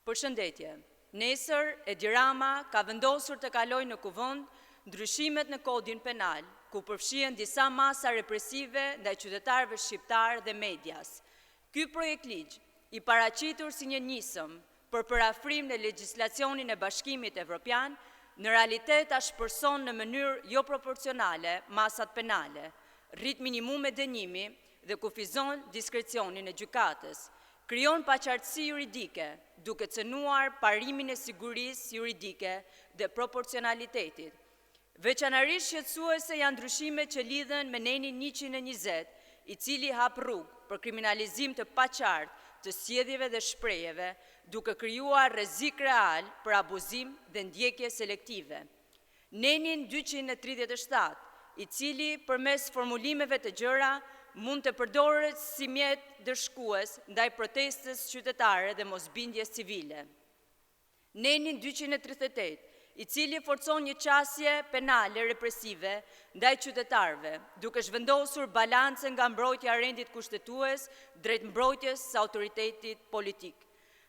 Përshëndetje. Nesër Edi Rama ka vendosur të kalojë në Kuvend ndryshimet në Kodin Penal, ku përfshihen disa masa represive ndaj qytetarëve shqiptarë dhe medias. Ky projektligj, i paraqitur si një nismë për përafrim në legjislacionin e Bashkimit Evropian, në realitet ashpërson në mënyrë joproporcionale masat penale, rrit minimumet e dënimit dhe kufizon diskrecionin e gjykatës. Krijon paqartësi juridike, duke cenuar parimin e sigurisë juridike dhe proporcionalitetit. Veçanërisht shqetësuese janë ndryshimet që lidhen me nenin 120, i cili hap rrugë për kriminalizim të paqartë të sjelljeve dhe shprehjeve, duke krijuar rrezik real për abuzim dhe ndjekje selektive. Nenin 237, i cili përmes formulimeve të gjera mund të përdoret si mjet ndëshkues ndaj protestës qytetare dhe mosbindjes civile. Nenin 238, i cili forcon një qasje penale represive ndaj qytetarëve, duke zhvendosur balancën nga mbrojtja e rendit kushtetues drejt mbrojtjes së autoritetit politik.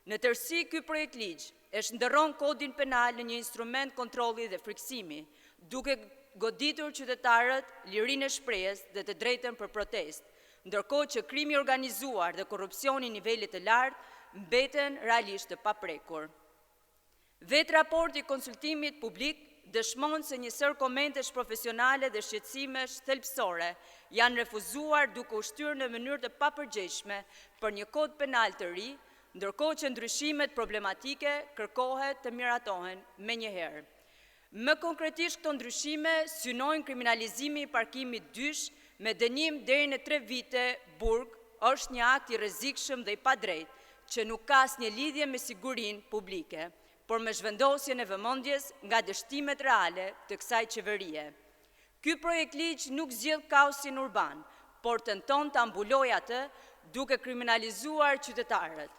Në tërësi ky projektligj e shndërron Kodin Penal në një instrument kontrolli dhe frikësimi, duke goditur qytetarët, lirinë e shprehjes dhe të drejtën për protestë, ndërkohë që krimi i organizuar dhe korrupsioni i nivelit të lartë mbeten realisht të paprekur. Vetë raporti i konsultimit publik dëshmon se një sërë komentesh profesionale dhe shqetësimesh thelbësore janë refuzuar duke u shtyrë në mënyrë të papërgjegjshme për një Kod Penal të ri, ndërkohë që ndryshimet problematike kërkohet të miratohen menjëherë. Më konkretisht këto ndryshime synojnë kriminalizimin e parkimit dysh me dënim deri në 3 vjet burg, është një akt i rrezikshëm dhe i padrejtë që nuk ka asnjë lidhje me sigurinë publike, por me zhvendosjen e vëmendjes nga dështimet reale të kësaj qeverie. Ky projektligj nuk zgjidh kaosin urban, por tenton ta mbulojë atë duke kriminalizuar qytetarët.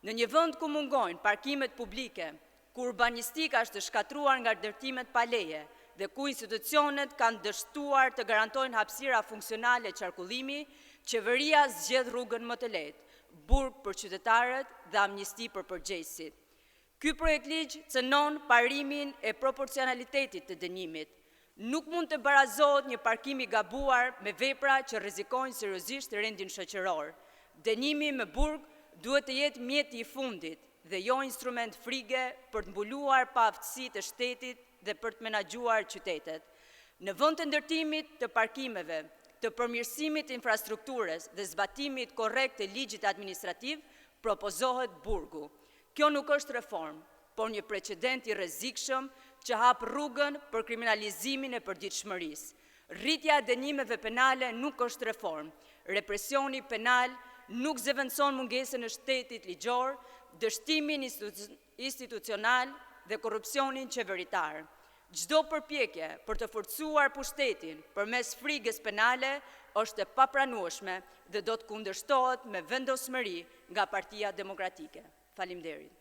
Në një vend ku mungojnë parkimet publike, ku urbanistika është e shkatërruar nga ndërtimet pa leje dhe ku institucionet kanë dështuar të garantojnë hapësira funksionale qarkullimi, qeveria zgjedh rrugën më të lehtë, burg për qytetarët dhe amnisti për përgjegjësit. Ky projektligj cenon parimin e proporcionalitetit të dënimit. Nuk mund të barazohet një parkim i gabuar me vepra që rrezikojnë seriozisht rendin shoqëror. Dënimi me burg duhet të jetë mjeti i fundit dhe jo instrument frike për të mbuluar paaftësitë e shtetit dhe për të menaxhuar qytetet. Në vend të ndërtimit të parkimeve, të përmirësimit të infrastrukturës dhe zbatimit korrekt të ligjit administrativ, propozohet burgu. Kjo nuk është reformë, por një precedent i rrezikshëm që hap rrugën për kriminalizimin e përditshmërisë. Rritja e dënimeve penale nuk është reformë, represioni penal nuk zëvendëson mungesën e shtetit ligjor, dështimin institucional dhe korrupsionin qeveritar. Çdo përpjekje për të forcuar pushtetin përmes frikës penale është e papranueshme dhe do të kundërshtohet me vendosmëri nga Partia Demokratike. Faleminderit!